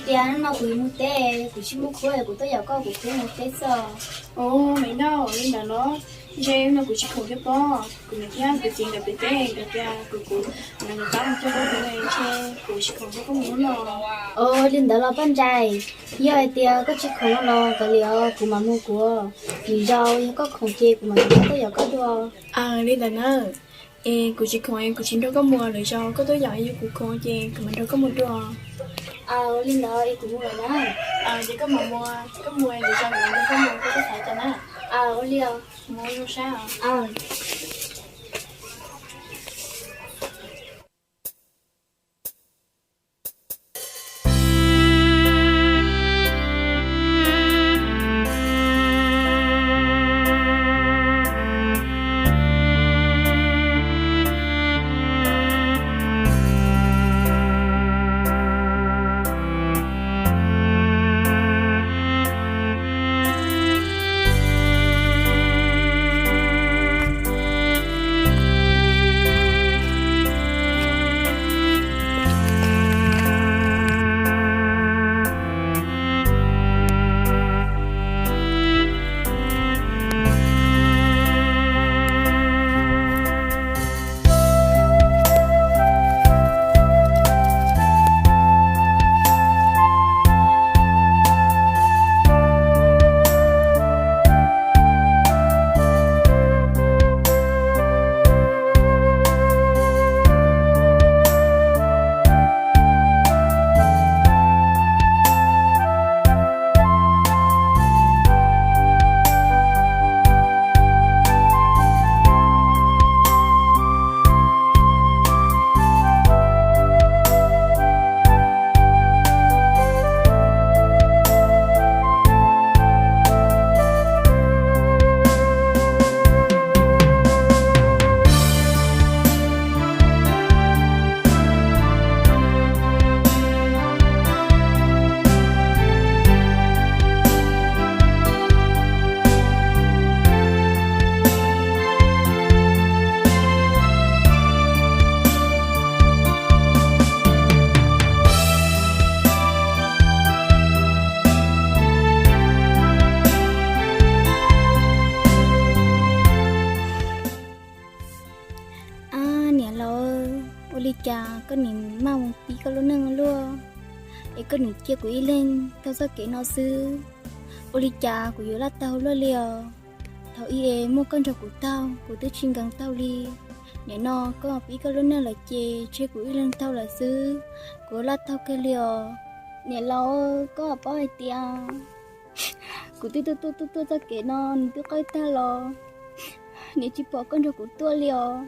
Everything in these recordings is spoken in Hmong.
Tias hnub no kuv yuav mus teb, kuv tsis muaj khub, kuv tuaj yaum koj kuv khub mus teb xwb. Ua, me noj, li ntawd los ntshe no kuv tsis khoom thiab pob. Kuv niam thiab kuv txiv nkawd pem teb nkawd tias kom kuv nrog nkawd pab mus coj koj tus ne, ntshe kuv tsis khoom coj koj mus hnub no. Ua li ntawd los Paj Ntsais, yog hais tias koj tsis khoom no los kav liam, kuv mam mus kuv. Lwm zaus yog koj khoom ces kuv mam li tuaj yaum koj dua. Aws, li ntawd na. Es kuv tsis khoom es kuv tsis nrog koj mus, lwm zaus koj tuaj yaum yog kuv khoom ces kuv mam nrog koj mus dua. Aws, ua li ntawd es kuv mus lawm na. Aws, ces koj mam mus, koj mus lwm zaus kuv mam nrog koj mus, koj txhob xav cas na. Aws, ua li os. Mus zoo sab os. Ab, niam laus, ua li cas koj nim maj mus pib koj lub neej luaj, es koj nim cia kuv ib leeg taug txoj kev no xwb? Ua li cas kuv yuav laj taug luaj li os? Thaum ub es muaj koj nrog kuv taug, kuv twb tsis nkees taug li. Nim no koj pib koj lub neej lawm ces tseg kuv ib leeg taug lawm xwb, kuv laj taug kiag li os. Niam laus, koj paub hais tias kuv twb tuaj tuaj tuaj tuaj txoj kev no nws twb qaij tag los, nim tsis pom koj nrog kuv tuaj li os.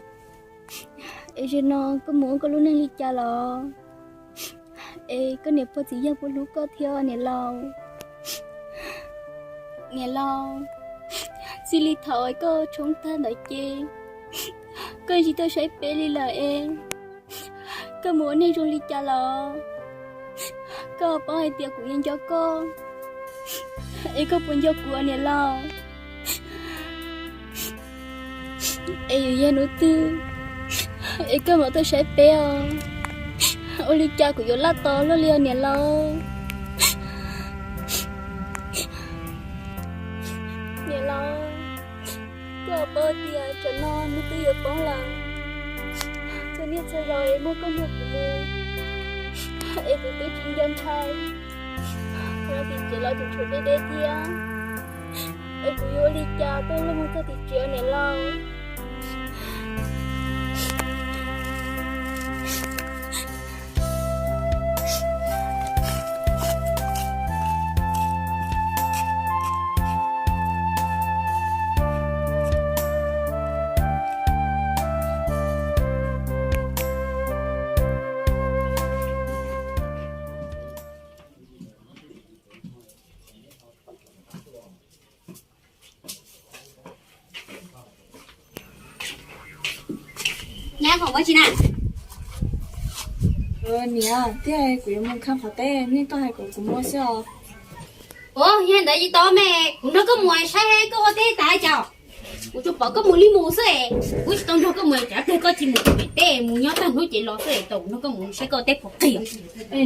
Es zaum no koj mus ua koj lub neej li cas los? Es koj niam pog txiv yawg puas hlub koj thiab niam laus? Niam laus, txij li thaum koj tshoob tag ntawd ces koj tsis tuaj saib peb li lawm es koj mus ua neej zoo li cas los? Koj paub hais tias kuv yeej nco koj, es koj puas nco kuv niam laus? Es yuav yog hnub twg es koj mam tuaj saib peb os? Ua li cas kuv yuav laj tos luaj li os niam laus? Niam laus, koj paub tias tam sim no hnub twb yuav poob lawm, txhua niaj txhua zaus es muaj koj nrog kuv mus es kuv twb tsis nco ntshai, los tim tsev los tseem tshuav deb deb thiab. Es kuv yuav ua li cas tuaj luaj mus txog tim tsev niam laus? Nyab, khoom ua tsi na? Niam, thiab kuv yuav mus kham qhov teb nej tau hais kom kuv muab xwb os. Ua, yog ntawd yeej tau me, kuv nrog koj mus saib koj ua teb tas cas. Kuv tsuas pom koj mus li mus xwb es kuv tsis tau nrog koj mus, tsam pliag koj tsis mus pem teb mus nyob tag hnub ces los xwb es tau kuv nrog koj mus saib koj teb puas qig.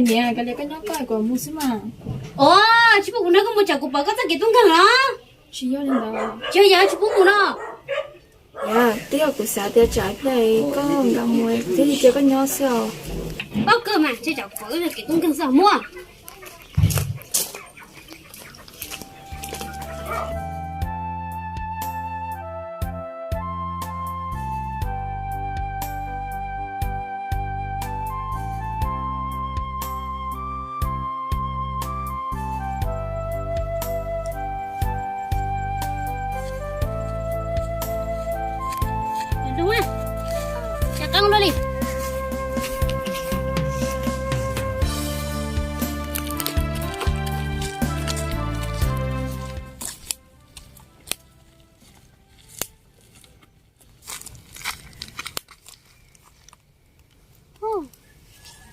Niam, kav liam koj nyob koj, kuv mus xwb mas. Os, tsis pub kuv nrog koj mus tsam kuv pom koj txoj kev tub nkeeg los? Tsis yog li ntawd. Tsis yog, tsis pub mus no. Niam, twb yog kuv xav tias tsam pliag koj nkag mus kuv thiaj li cia koj nyob xwb os. Paub kawg mas, ntshe tsam kuv pom koj txoj kev tub nkeeg xwb os muab.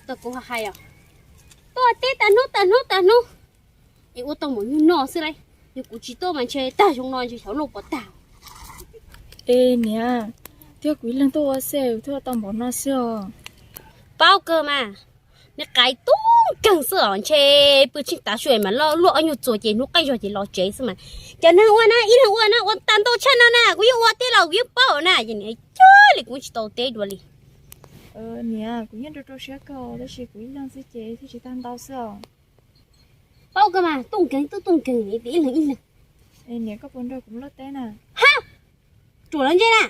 Tau kuv hais os, tuaj teb tas hnub tas hnub tas hnub es ua tau npaum nyuag no xwb lauj. Yog kuv tsis tuaj mas ntshe tag zoo no ntshe xyov luaj puas tag. Es niam, twb yog kuv ib leeg tuaj ua xwb, twb ua tau npaum no xwb os. Paub kawg mas, nws qaib tub nkeeg xwb os, ntshe pw tsheej tav su mas luaj ob nyuag txuas ces hnub qaij zog ces los tsev xwb mas. Cov neeg ua na, ib leeg ua na ua tag ntau tshaj no na, kuv yeej ua teb los kuv yeej paub na, ces niam cog li kuv tsis tau teb dua li. Niam, kuv yeej rau rau siab kawg tab sis kuv ib leeg xwb ces thiaj tsis tag ntau xwb os. Paub kawg mas, tub nkeeg tub tub nkeeg, ib leeg ib leeg. Niam, koj puas nrog kuv mus luaj teb na? Ha, ruam los ntse na.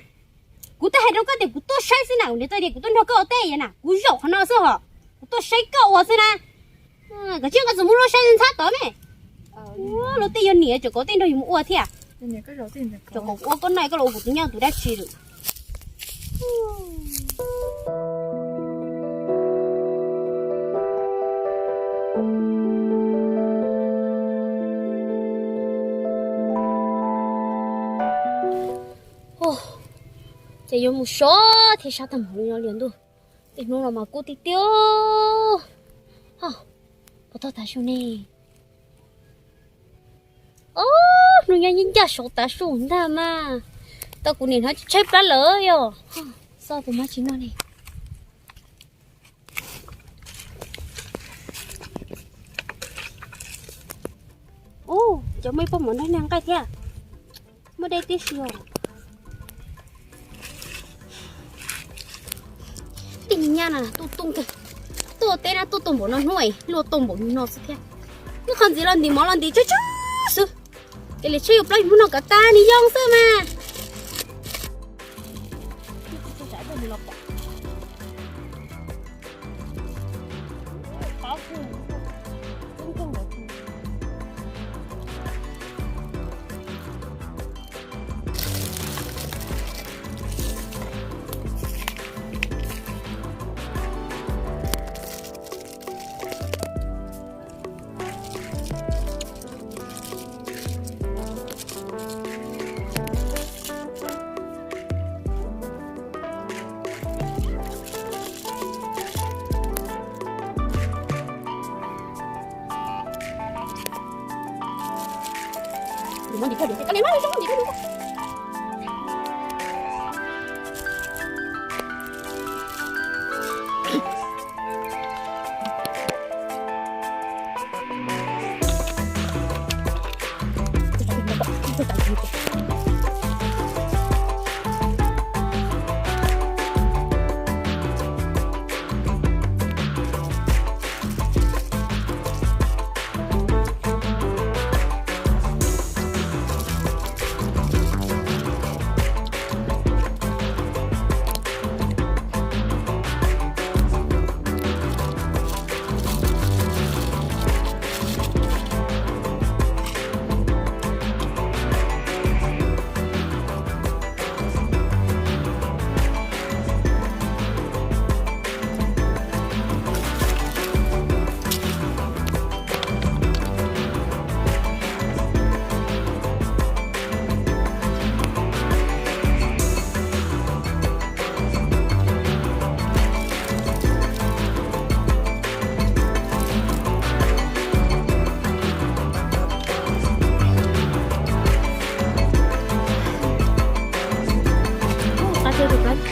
Kuv twb hais rau koj tias kuv tuaj saib xwb na, kuv niam tau tias kuv tuaj nrog koj ua teb na, kuv zaum qhov no xwb hos, kuv tuaj saib koj ua xwb na. Koj tsis, koj txawm mus luaj saib ntxhab tod ne. Luag tej yog niam, tseem kom tej nrog yus mus ua thiab. Tseem kom kuv ua koj no koj los ua kuv tus nyab tus dab tsi lawm. Ces yuav mus sov thiab sab tag npaum no li ntuj, tej hnub no mas kub tiag tiag. Puas tau tav su ne? Ob hnub nyob ncaj ncaj saum tav su ntag mas. Tau kuv niam hnov tshaib plab lawm yog. Xoj tus mab tsis noj ne. Ub, cov muaj ib pob mov nrog nqaij thiab. Muaj dej tib si os. Tej nyab na tuaj tuaj nkeeg, tuaj teb na tuaj tau npaum no hnub es luaj tau npaum no xwb thiab. Muab qhov ntxiv los ntim mov los ntim tsawg tsawg xwb. Ces li tsheb yuav plaub yus hnub no kom tag nws yoo xwb mas.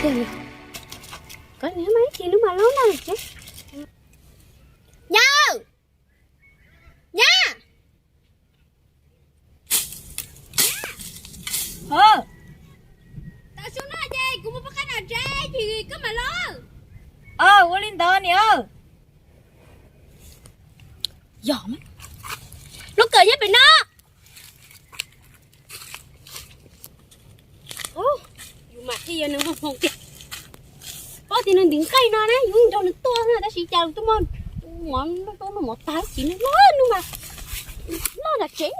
Koj niam mas ib chim nws mas loj na tsev. Nyab! Nyab! Tau su no ces kuv mus pab qab nram tsev ces koj mam los. Ua li ntawd niam. Yog, lub kawm nyob pem no. Yus mas thiaj yog neeg muaj hmoo tiag. Paub tias nws ntim nqaij no na, yus nrog nws tuaj na, tab sis cas tuaj muaj mov, tuaj muaj mov tag, tab sis nws loj, nws mas loj nram tsev.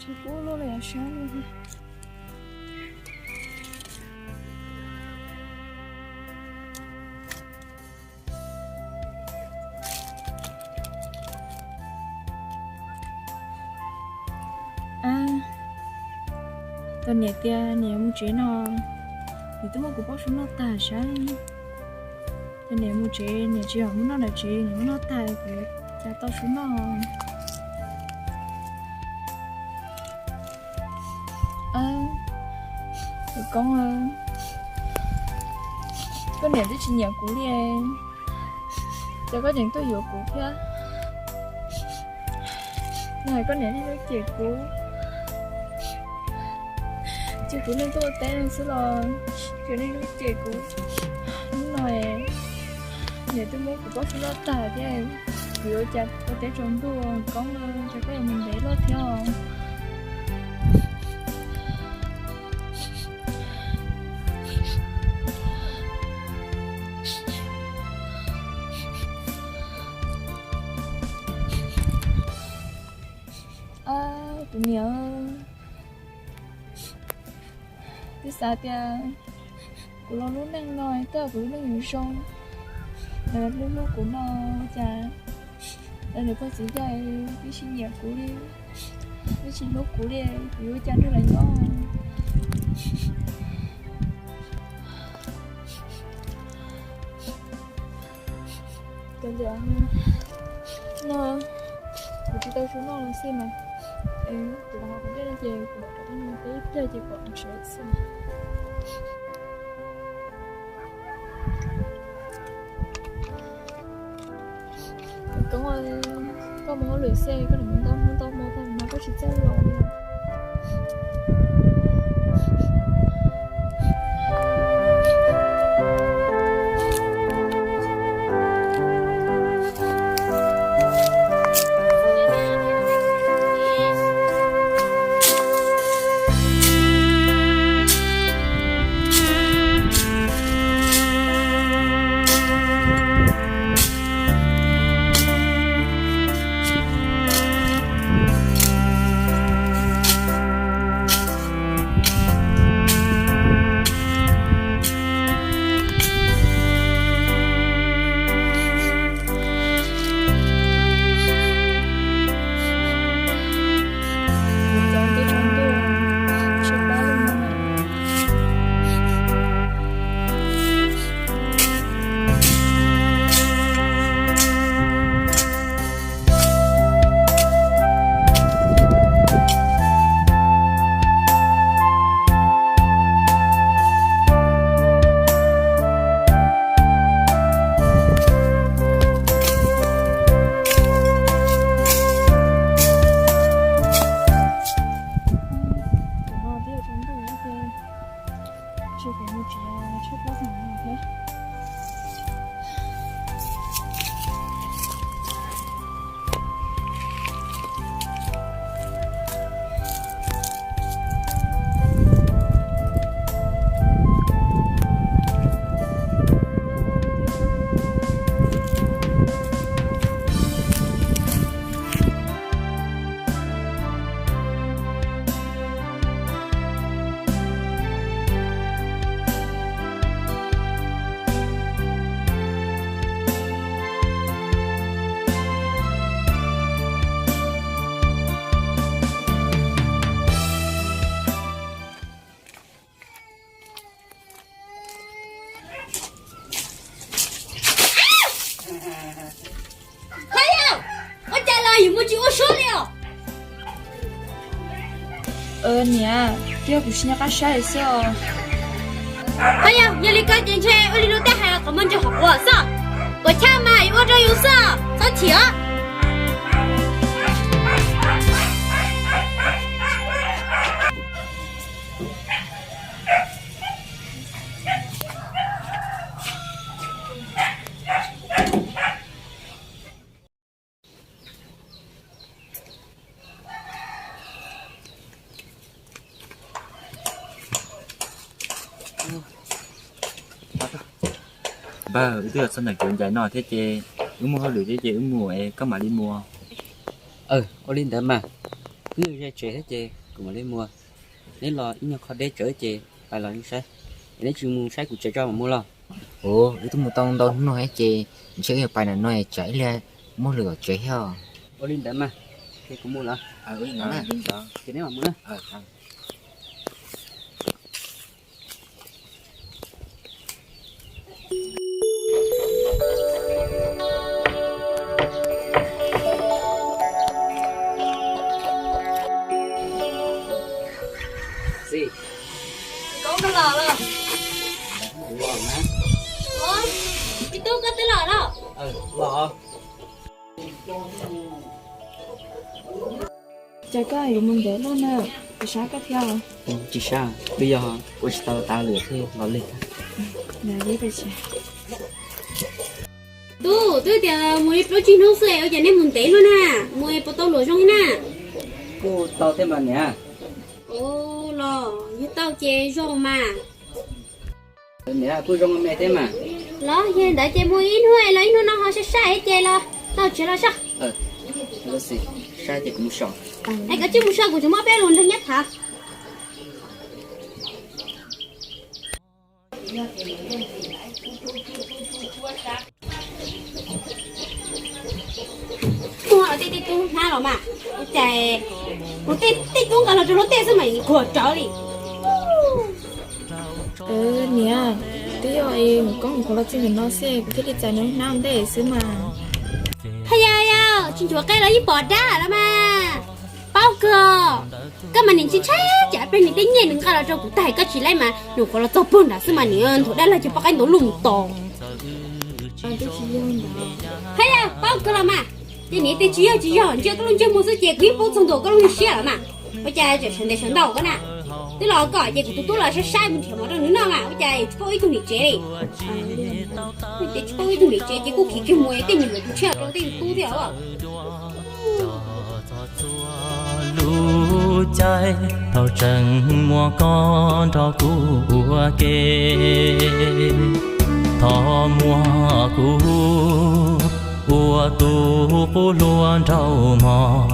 Tsis pub lub li sab li. Tus niam tias niam mus tsev no, niam twb muab kuv pob su noj tag sab. Ces niam mus tsev, niam tsis yog mus noj nram tsev, niam mus noj tag kuv cas tau su noj. Koob, koj niam twb tsis nyiam kuv li, cas koj tseem tuaj yuav kuv thiab? Yog hais koj niam niaj hnub cem kuv, ces kuv niaj tuaj ua teb no xwb los tseem niaj hnub cem kuv. Hnub no niam twb muab kuv pob su noj tag thiab, kuv yuav ua cas ua teb tsaus ntuj, Koob, cas koj yuav mus ntev luaj thiab os. Kuv niam, twb xav tias kuv los lub neej no twb yog kuv lub neej yuav zoo, lawv hlub hlub kuv no cas lawv niam pog txiv yawg twb tsis nyiam kuv li, twb tsis hlub kuv li, kuv yuav ua cas nrog lawv nyob. Cov ntawm no kuv tsis tau su noj los xij mas, kuv los hauv qhov dej no ces kuv mam rov qab mus teb ib pliag ces kuv mam sawv xwb. Koob, koj mus hauj lwm xwb, koj niam mus ntau hnub ntau hmo tag no koj tsis txawj los li. Yus muaj tsis ua suab li os. Niam, twb yog kuv tsis nco qab saib xwb os. Hos yog, yog li ko ces ntshe ua li luag tej hais qhov muag ntsaws qhov quav xwb. Quav chaj mas yuav ua rau yus xwb, txhob chim os. Npawg, wb twb yog txog ntawm kev ncaim no thiab ces wb muaj hauj lwm thiab ces wb mus es koj mam li mus. Ua li ntawd mas, wb ze tsev thiab ces kuv mam li mus. Neb los ib nyuag qho deb tsawv ces pais los yeej saib. Es neb tsis mus saib kuv tsev tso mam mus los? Ua, wb twb mus tau ntau hnub no thiab ces ntshe wb yuav pais ntawm no tsam ib pliag muaj hauj lwm tom tsev thiab. Ua li ntawd mas, ces kuv mus lawm. Ces neb mam mus na. Txiv, koj los los? Ua, txiv tub koj twb los los? Cas koj yuav mus ntev luaj na, puas sab koj thiab? Tsis sab, twb yog ua tsis tau tas lwm thiaj los lig. Tub, twb tias mus li plaub tsib hnub xwb ua cas nej mus ntev luaj na, mus puas tau luam zoo na? Kuj tau thiab mas niam. Los yog tau ces zoo mas. Niam, kuj zoo me thiab mas. Los yog li ntawd ces mus ib hnub los ib hnub no ho sai sai ces los tau tsev los soj. Saib ces kuv mus so. Es koj tsis mus so kuv tseem muab peb lus nrog nyob tham. Kuv tej tub hnab los mas, ua cas kuv tej tub nqa los rau luag tej xwb mas kuv rauv li. Niam, twb yog es mus koob mus qhuav los txog ntawm no xwb kuv thiaj li txais nws hnab ntej xwb mas. Haj yam yam, tsis nchuav qe los yeej pom dab los mas. Paub kawg, koj mas nim ntshai ntshai cas peb nim tej nyiaj nws nqa los rau kuv tag koj tsis laib mas nws qhuav los txog puag nrad xwb mas nim nthuav dab laug cov poj qaib ntau luj mus tos. Haj yam, paub kawg los mas. Ces nim tej tsis yog tsis yog ntsia koj lub ntsej muag xwb ces kuv yeej paub txog ntua koj lub siab los mas. Ua cas tseem sawv ntev sawv ntau koj na? Twb los koj ces kuv tus tub los saib saib mus nrhiav mov rau nws noj mas ua cas tsis paub ib tug niam tsev li. Ces tsis paub ib tug niam tsev ces kuj khiav kiag mus tej niam mus tus tshiab rau tej tub thiab os. Lub caij thaum tseem muaj koj nrog kuv ua ke, thov muab kuv ua tus qub hlua nraug mog,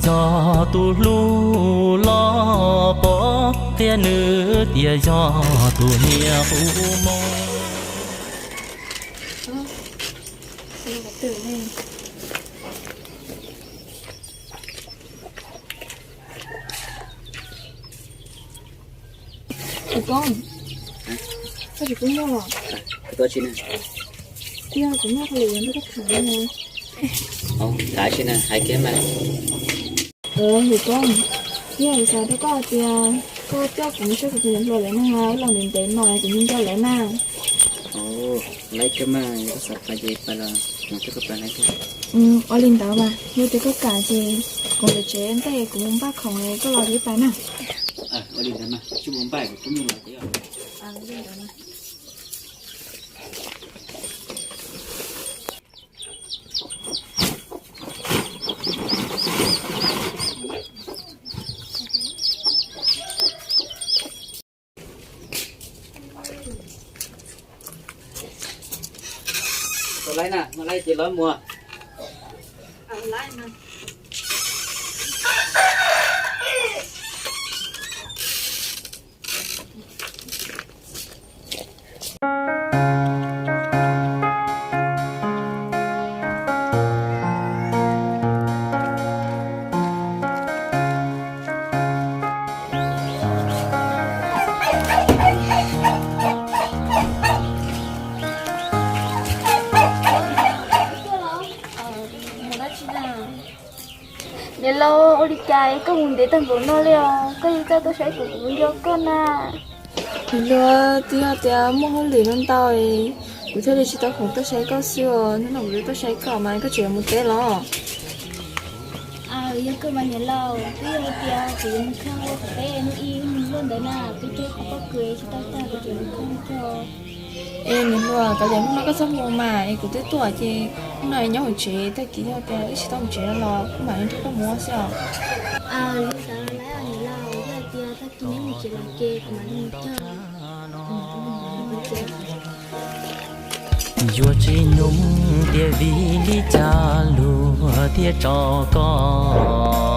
yog tus hlub los pov qhia nws tias yog tus niam qub muag. Tus koob, koj tsis pub noj los? Tiag, kuv noj qhov lwm yog nrog koj tham no. Hais kiag mas. Tus koob, yog kuv xav rau koj hais tias koj coj kuv mus saib kuv tus niam hluas lawv no, wb los ntev ntev no kuv nco nco lawv na. Laib kawg mas, koj xav pais ces pais los, kuv coj koj pais laib kawg. Ua li ntawd mas, yog tias koj kam ces kuv ntawm tsev ntej kuv mus npaj khoom koj los thiab pais na. Ua li ntawd mas, tsis mus npaj kuv twb mus los thiab. Laib na, laib ces lawv mus. Niam laus, ua li cas koj mus ntev tag npaum no li os? Koj yeej txawj tuaj saib kuv, kuv nco koj na. Niam hluas, twb yog tias muaj hauj lwm no ntau, kuv thiaj li tsis tau khoom tuaj saib koj xwb os. Hnub no kuv twb tuaj saib koj mas koj tseem yuav mus teb los? Yog kawg mas niam laus, twb yog hais tias kuv yuav mus kho ua tom teb hnub ib hnub luaj ntawd na, twb cog qhov pob kws tsis tau tag kuv tseem mus kho cog. Es niam hluas, kav liam hnub no koj txhob mus mas es kuv twb tuaj ces hnub no nyob hauv tsev, tag kis yog tias wb tsis tau mus tsev no los kuv mam li nrog koj mus xwb os. Li ntawd lawm niam laus, yog tias tag kis neb mus tsev lawm ces kuv mam li mus cog. Yuav tsis nug tias vim li cas luag thiaj tso koj.